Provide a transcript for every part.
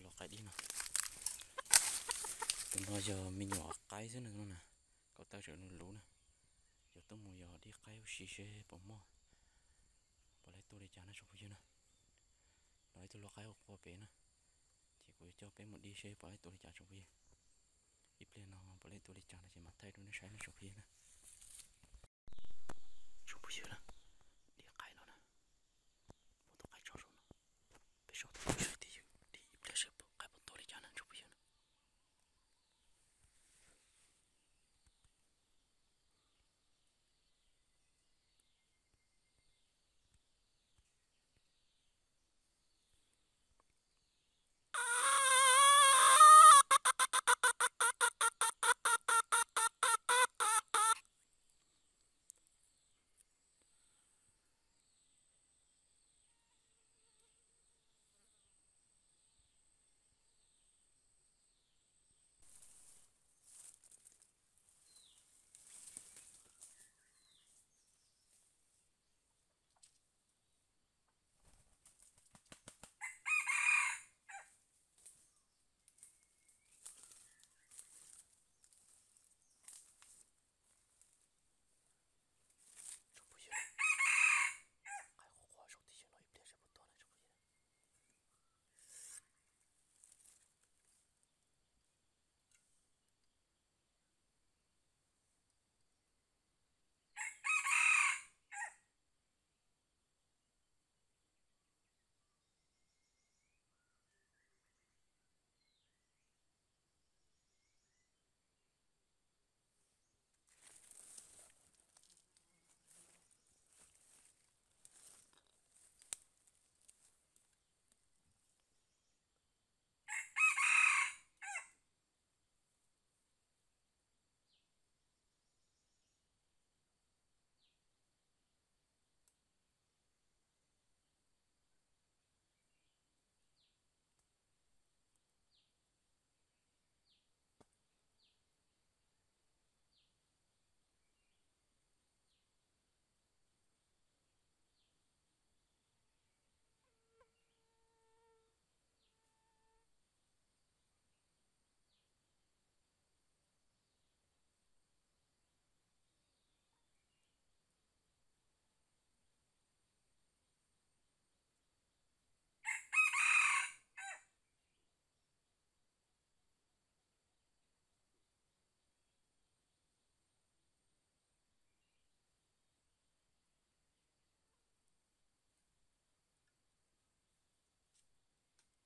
Los qaib dib no. Tus no yog me nyuam qaib xwb no na. Kaum tawm tseem luv luv na. Yog tuaj mus yog dib qaib ua si seb puas muaj, puas laib tua li cas na tsoom phooj ywg na. Los ib tug luaj qaib ua qua pem na. Ces kuv yuav coj peb mus dib seb puas laib tua li cas tsoom phooj ywg. Ib pliag no puas laib tua li cas no ces mam thaij rau nej saib na tsoom phooj ywg na. Tsoom phooj ywg na, dib qaib no na. Muaj tus qaib tso saum no. Peb so tus sawv tis ywg dib ib pliag seb qaib puas tua li cas na tsoom phooj ywg na. Tsoom phooj ywg, qaib qhuav qhuav saum tis ywg no ib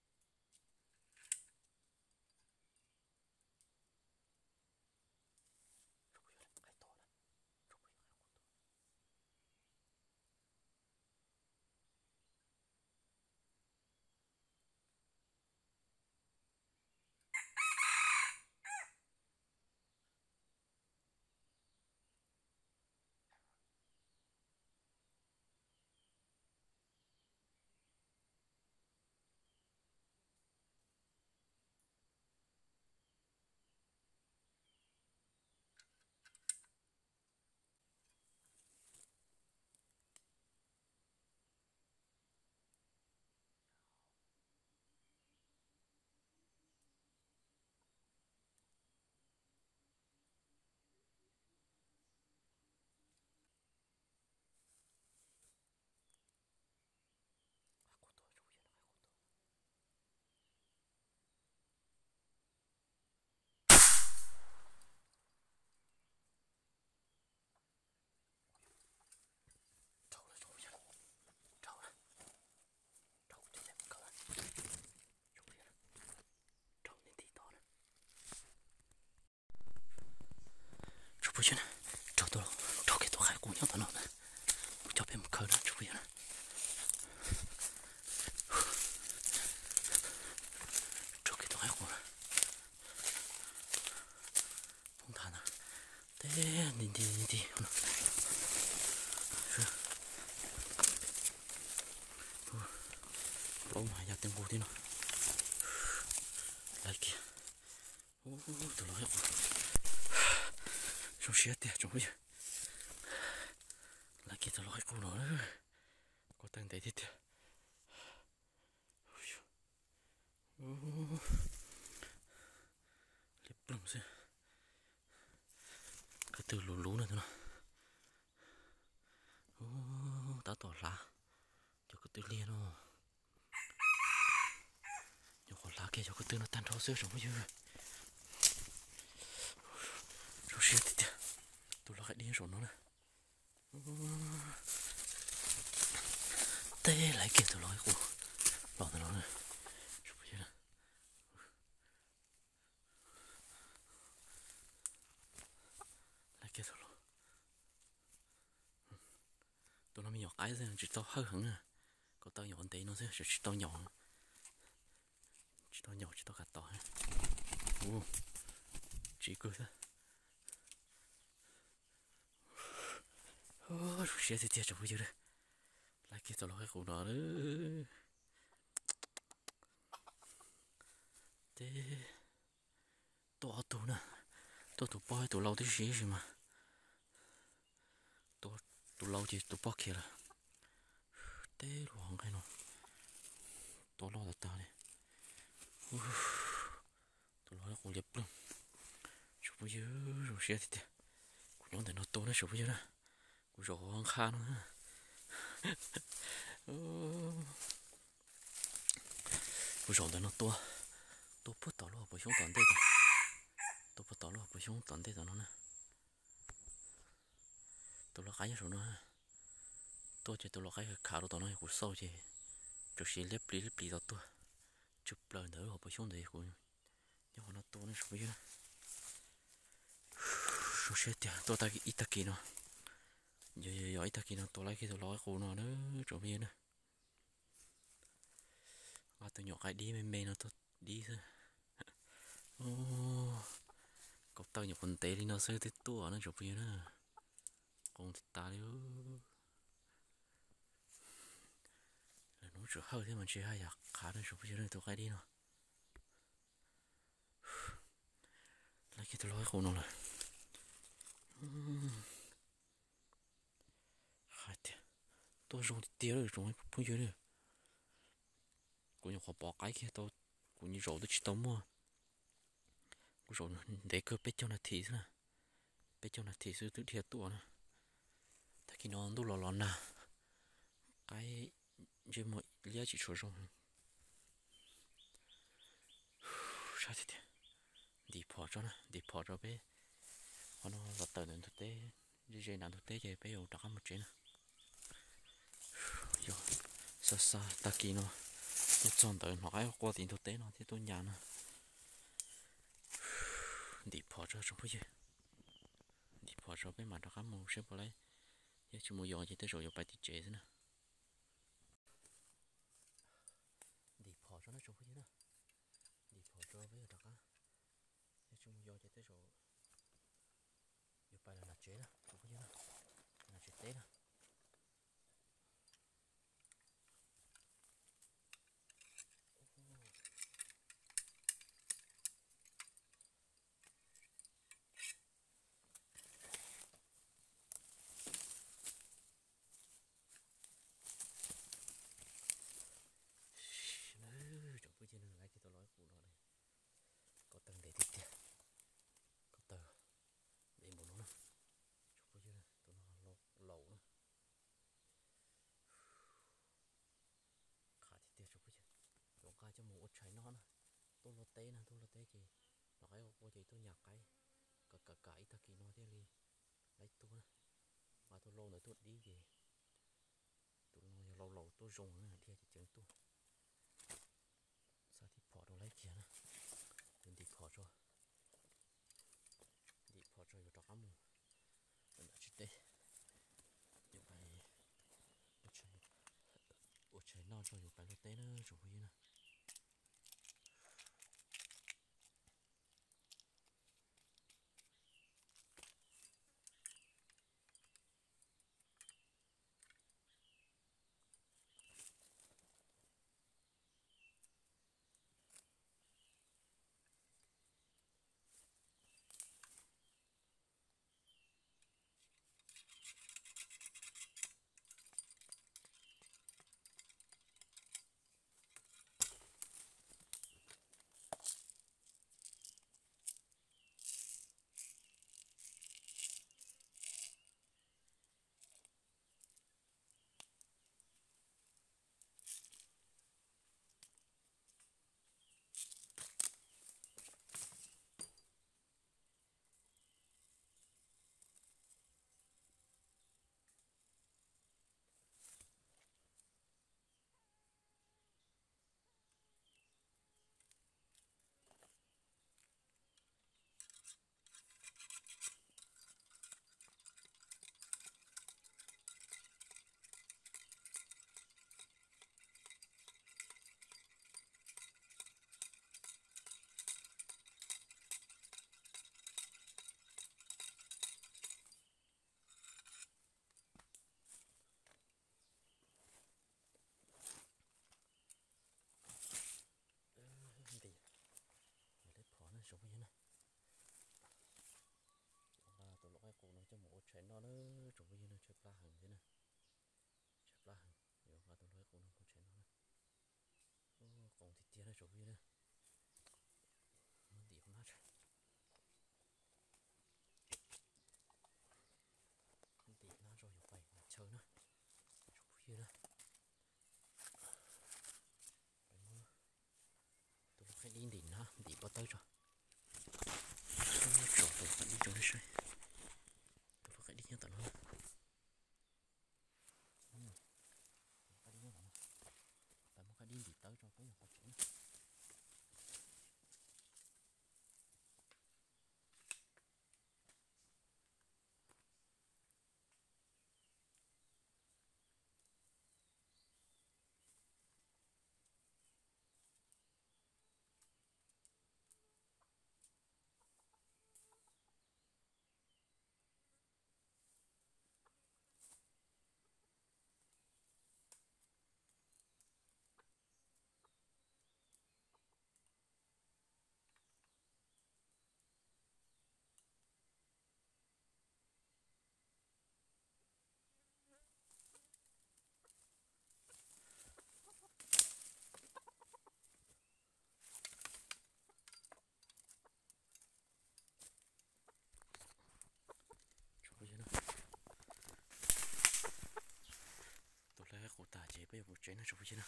pliag seb puas tua na tsoom phooj ywg. Tsoom phooj ywg na, raug tau, raug kiag tus qaib qus nyob tom no na. Kuv coj peb mus khaws na tsoom phooj ywg na. Raug kiag tus qaib qus na. Poob nthav ntag. Teb nti nti nti nti. Plaub mas ya tej nqug tib no. Lawv kiag. Tus los qaib qus. Zoo siab tiag tsoom phooj ywg. Lawv kiag tus los qaib qus los. Ko taw ntev tiag tiag. Ub, liab ploog xwb. Ko tw luv luv na tus no. Ub, tab tom hlav cov ko tw liag no. Nyuam qhuav hlav kiag cov ko tw no tag nrho xwb tsoom phooj ywg. Zoo siab tiag tiag. Tus lau qaib dib saum no na. Teb laiv kiag tus lau qaib qus los ntawm no na. Tsoom phooj ywg, laiv kiag tus lau. Tus no me nyuam qaib xwb tsis tau hawj heev na. Ko taw nyuam qhuav ntev no xwb tsis tau nyaum, tsis tau nyaum tsis tau kam tom. Ub, tsis kawg xwb. Zoo siab tiag tiag tsoom phooj ywg, laiv kiag tus lau qaib qus no. Teb tuaj ob tug na, tuaj tus poj thiab tus lau tib si sis mas. Tus lau ces tus poj khiav lawm. Teb lub hauv nqaij no tua loj tas tas li. Tus lau qaib qus liab ploog. Tsoom phooj ywg, zoo siab tiag tiag. Kuv nyob ntawm no tua na tsoom phooj ywg na. Kuv zaum hauv nqaj no. Kuv zaum ntawm no tua, tua puag tom lub hauv paus xyoob tom ntej, tua puag tom lub hauv paus xyoob tom ntej tom no na. Tus lau qaib nyob saum no, tuaj ces tus lau qaib khav rau tom no kuv xauj ces tsuas siv liab plis liab plis tod tuaj, tsw plaws ntawm lub hauv paus xyoob ntawd kuv nyob qhov no tua ne tsoom phooj ywg. Zoo siab tiag tuaj ib tag kis no, yog yog ib tag kis no tua laiv kiag tus lau qaib qus no na tsoom phooj ywg na. Nqa tus nyuam qaib dib me me no tuaj dib xwb. Ko taw nyuam qhuav ntev li no xwb twb tuaj na tsoom phooj ywg na. Qos tas tas li. Lawv hnub tsam hawj thiab mas ntshe haj yam qhav na tsoom phooj ywg na tus qaib dib no. Laiv kiag tus lau qaib qus no lawm. Hais tias tuaj zoo tiag tiag tsoom phooj ywg na. Kuv nyuam qhuav pov qaib kiag tau, kuv zaum twb tsis tau muaj, kuv zaum ntev kawg peb caug nas this xwb na, peb caug nas this xwb twb dhia tuaj na. Tag kis no ntuj los los nag, qaib ntsej muag liab tsis tshua zoo. Sab tiag tiag. Ntim phom tso na, ntim phom tso peb qhov no los tawm ntawm ntug teb, ze ze nram ntug teb ces peb yuav rov qab mus tsev na. Yog xa xa tag kis no tuaj txog ntawd hnov qaib quaj tim ntug teb no thiab tuaj nyas no. Ntim phom tso tsoom phooj ywg, ntim phom tso peb mam rov qab mus seb puas laib, yog tsis mus yos ces tej zaum yuav pais tim tsev xwb na. Ntim phom tso na tsoom phooj ywg na, ntim phom tso peb yuav rov qab, yog tsis mus yos ces tej zaum yuav pais lawm nram tsev na tsoom phooj ywg na, nram tsev teb na. Tsoom phooj ywg, laiv kiag tus lau qaib qus no, ko taw ntev tiag tiag, ko taw ntev npaum no na. Tsoom phooj ywg, tus no laus na. Qhav tiag tiag tsoom phooj ywg, yuav nqa coj mus ua tshais noj na. Tuaj luaj teb na, tuaj luaj teb ces hnov qaib quaj ces tuaj nyas qaib, kam kam kam ib tag kis no thiaj li laib tuaj na. Nqa tus lau ntawd tuaj dib ces tus no yog lau laus tuaj zoo na, dhia ceev ceev tuaj. Xa tib phom rau laib kiag na, yuav ntim phom tso, ntim phom tso yuav rov qab mus nram tsev teb, yuav pais ua tshais noj tso yuav pais luaj teb na tsoom phooj ywg na. Tiag na tsoom phooj ywg na, muab ntim hauv hnab tso, ntim hnab tso yuav pais nram chaw na tsoom phooj ywg na. Pais muab tus lub qaib dib ntim hnab ntim pob tawb tso, tso tus lub qaib dib rau nej saib, tus lub qaib dib nyob tom no. Qaib dib nyob tom no, pais muab qaib dib ntim tawb tso peb yuav pais tsev na. Tus hlais qus tas ces peb yuav mus tsev na tsoom phooj ywg na.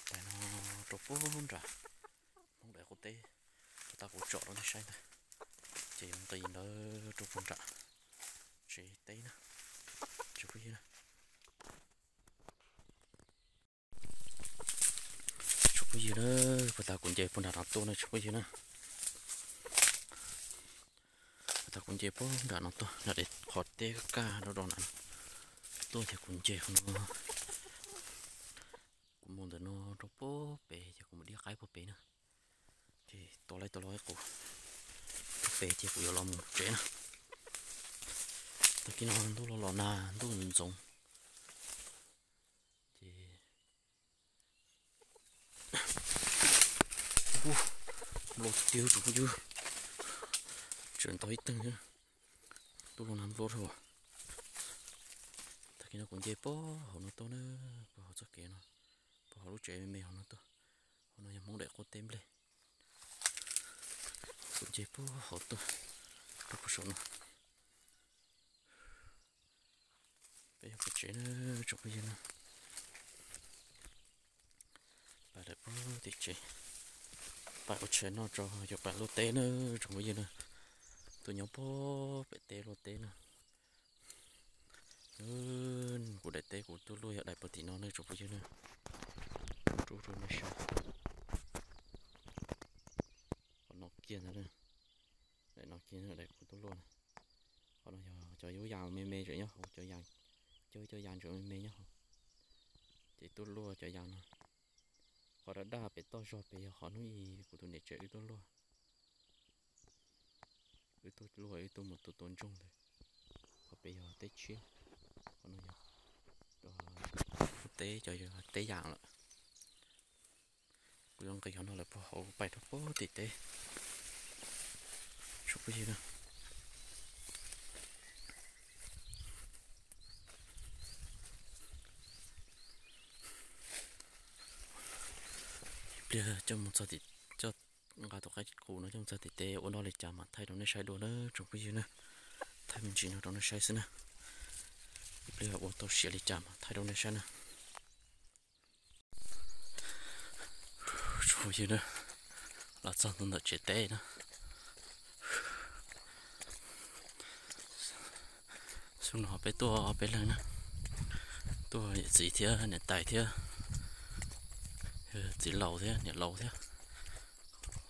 Pais no rau puag nram Hmoob daim qub teb, puag ta kuv tsom rau nej saib ntag, ces yuav nqis ntawd rau puag nram tsev teb na tsoom phooj ywg na. Tsoom phooj ywg na, puag ta kuv nce puag nram no tuaj na tsoom phooj ywg na. Puag ta kuv nce puag nram no tuaj, nram qhov teb kaj do do na tuaj ces kuv nce qhov no, kuv mus ntawm no rau puag pem ces kuv mus dib qaib puag pem na. Ces tua laib tua laib qus puag pem ces kuv yuav los mus tsev na. Tag kis no ntuj los los nag ntuj ntxoov ces nplua tiag tsoom phooj ywg, tseem ntau ib teeg thiab. Ntuj los nag nplua dhau. Tag kis no kuv nce puag hauv no tuaj na, puag hauv txoj kev no, puag hauv lub tsev me me hauv no tuaj. Hauv no yog Hmoob daim qub teb nplej. Kuv nce puag hauv tuaj rau puag saum no. Peb yuav pais tsev na tsoom phooj ywg na. Pais lawm puag tim tsev, pais ua tshais noj tso yuav pais luaj teb na tsoom phooj ywg na. Tuaj nyob puag pem teb luaj teb na. Kuv daim teb kuv tuaj luaj yog daim puag tim no na tsoom phooj ywg na. Rub rau nej saib. Qhov no kiag ntag, daim no kiag daim kuv tuaj luaj na. Qhov no yog cov yub yas me me tseem nyob hauv, cov yas, cov cov yas ntseem me me nyob hauv. Ces tuaj luaj cov yas no. Qhov daj daj pem toj zog pem yog qhov hnub i kuv tus niam tsev wb tuaj luaj. Wb tuaj luaj wb tuaj mus tua tua ntsoog ntawd. Qhov pem yog teb tshiab, qhov no yog teb, cov teb yas lawm. Kuv yuav nqis qhov no lawm puag hauv pais rau puag tim teb. Tsoom phooj ywg na, ib pliag coj mus txog tim, coj nqa tus qaib qus no coj mus txog tim teb ua noj li cas mam thaij rau nej saib dua na tsoom phooj ywg na. Thaij me ntsis no rau nej saib xwb na. Ib pliag ua tau siav li cas mam thaij rau nej saib na. Tsoom phooj ywg na, los txog ntua ntawm tsev teb na. Xub no peb tuaj ob peb leeg na, tuaj yawm txiv thiab niam tais thiab, txiv laus thiab niam laus thiab,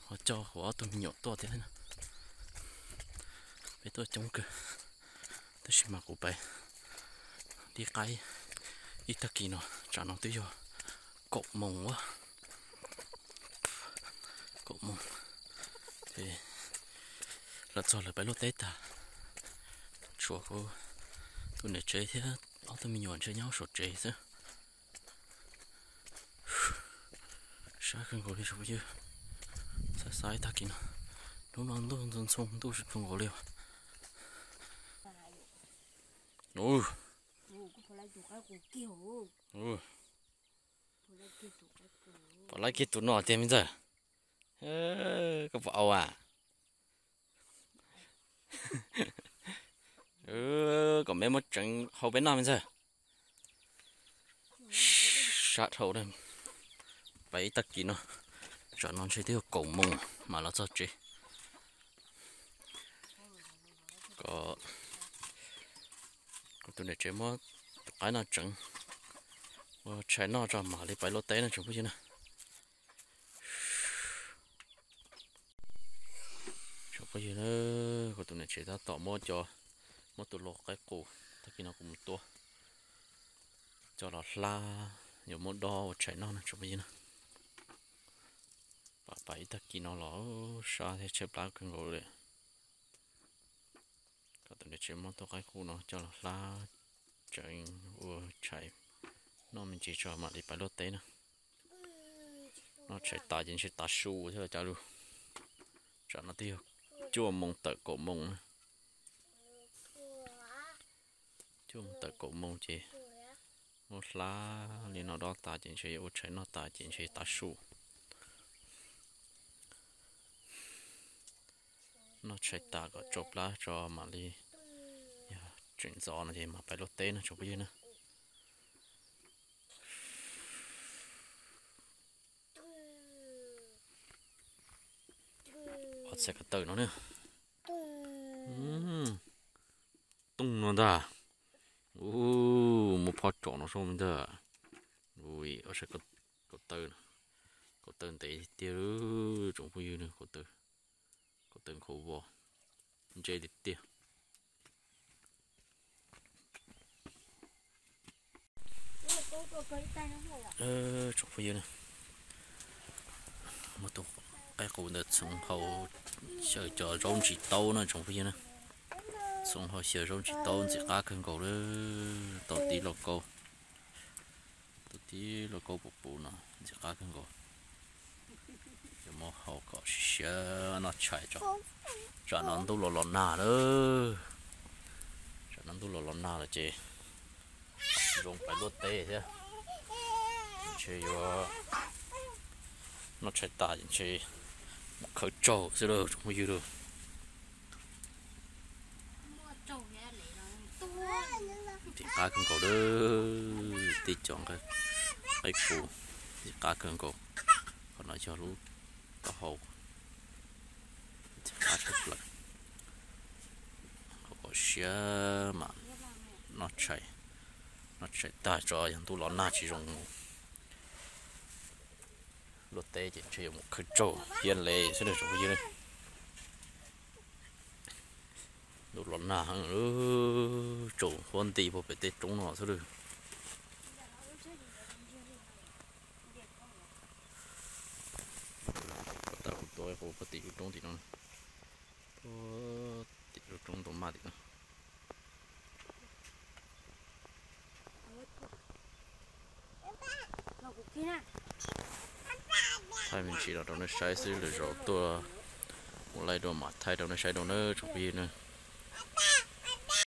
ho coj kuv ob tug me nyuam tuaj thiab na. Peb tuaj coob kawg, tab sis mas kuv pais dib qaib ib tag kis no, tsam no twb yog kaum moos ua, kaum moos, los txog lawv pais luaj teb tag, tshuav kuv tus niam tsev thiab ob tug me nyuam ntshe nyob saum tsev xwb. Sab kawg nkaus li tsoom phooj ywg, xav xav ib tag kis no, hnub no ntuj ntxhoo ntxhoo ntuj kawg nkaus li. Ub, ub, Pom laib kiag tus no tiag me ntxawg. Koj puas au a? Kom me muab tseev hau peb noj me ntxawg. Sab dhau, pais ib tag kis no, tsam no ntshe twb yog kaum moos mam los txog tsev. Kom kuv tus niam tsev muab tus qaib no tseev ua tshais noj tso mam li pais luaj teb no tsoom phooj ywg na. Tsoom phooj ywg na, kuv tus niam tsev tab tom muab cov, muab tus lau qaib qus tag kis no kuv mus tua coj los hlab, yuav muab dob ua tshais noj na tsoom phooj ywg na. Pam pam ib tag kis no los sab thiab tshaib plab kawg nkaus li. Kom tus niam tsev muab tus qaib qus no coj los hlab tseev ua tshais noj me ntsis tso mam li pais luaj teb na. Noj tshais tas ces ntshe tav su thiab los cas lug. Tsam no twb yog cuaj moos tawm kaum moos na. Cuaj moos tawm kaum moos ces muab hlab li no dob tas ces ntshe yuav ua tshais noj tas ces ntshe tav su. Noj tshais tas kom tsau plab tso mam li, yog tseem ntxov no ces mam pais luaj teb no tsoom phooj ywg na. Ob txhais ko taw no na. Tooj no ntag. Ua, muab phoj tsom no soj me ntag. Ua, ob txhais ko taw, ko taw ntev tiag tsoom phooj ywg, ko taw nkhaus vos, ntse tiag tiag. Tsoom phooj ywg, muab tus qaib qus ntawd txhoov hau xyaw cov zaub ntsis taub na tsoom phooj ywg na. Txhoov hau xyaw zaub ntsis taub ntxim qab kawg nkaus li. Tau tib lauj kaub, tau tib lauj kaub puv puv no ntxim qab kawg nkaus. Yuav muab hau kom siav siav noj tshais tso. Tsam no ntuj los los nag lawm, tsam no ntuj los los nag lawm ces tsis zoo pais luaj teb thiab. Ntshe yuav noj tshais tas ces ntshe mus khawb tsaug xwb lauj tsoom phooj ywg lauj. Ntxim qab kawg nkaus lawm, tib cov qaib qus ntxim qab kawg nkaus. Qhov no yog lub taub hau, ntxim qab tshaj plaws. Hau kom siav mas noj tshais, noj tshais tag tso yog ntuj los nag tsis zoo mus luaj teb ces ntshe yuav mus khawb tsaug thiab li xwb tsoom phooj ywg. Ntuj los nag heev, tsaus huab nti puag pem tej roob no xwb lawm. Tab kuv tua qus puag tim lub roob tim no, puag tim lub roob ntoo maj tim no. Thaij me ntsis los rau nej saib xwb, lwm zaus tuaj mus laij dua mam thaij rau nej saib dua na tsoom phooj ywg na.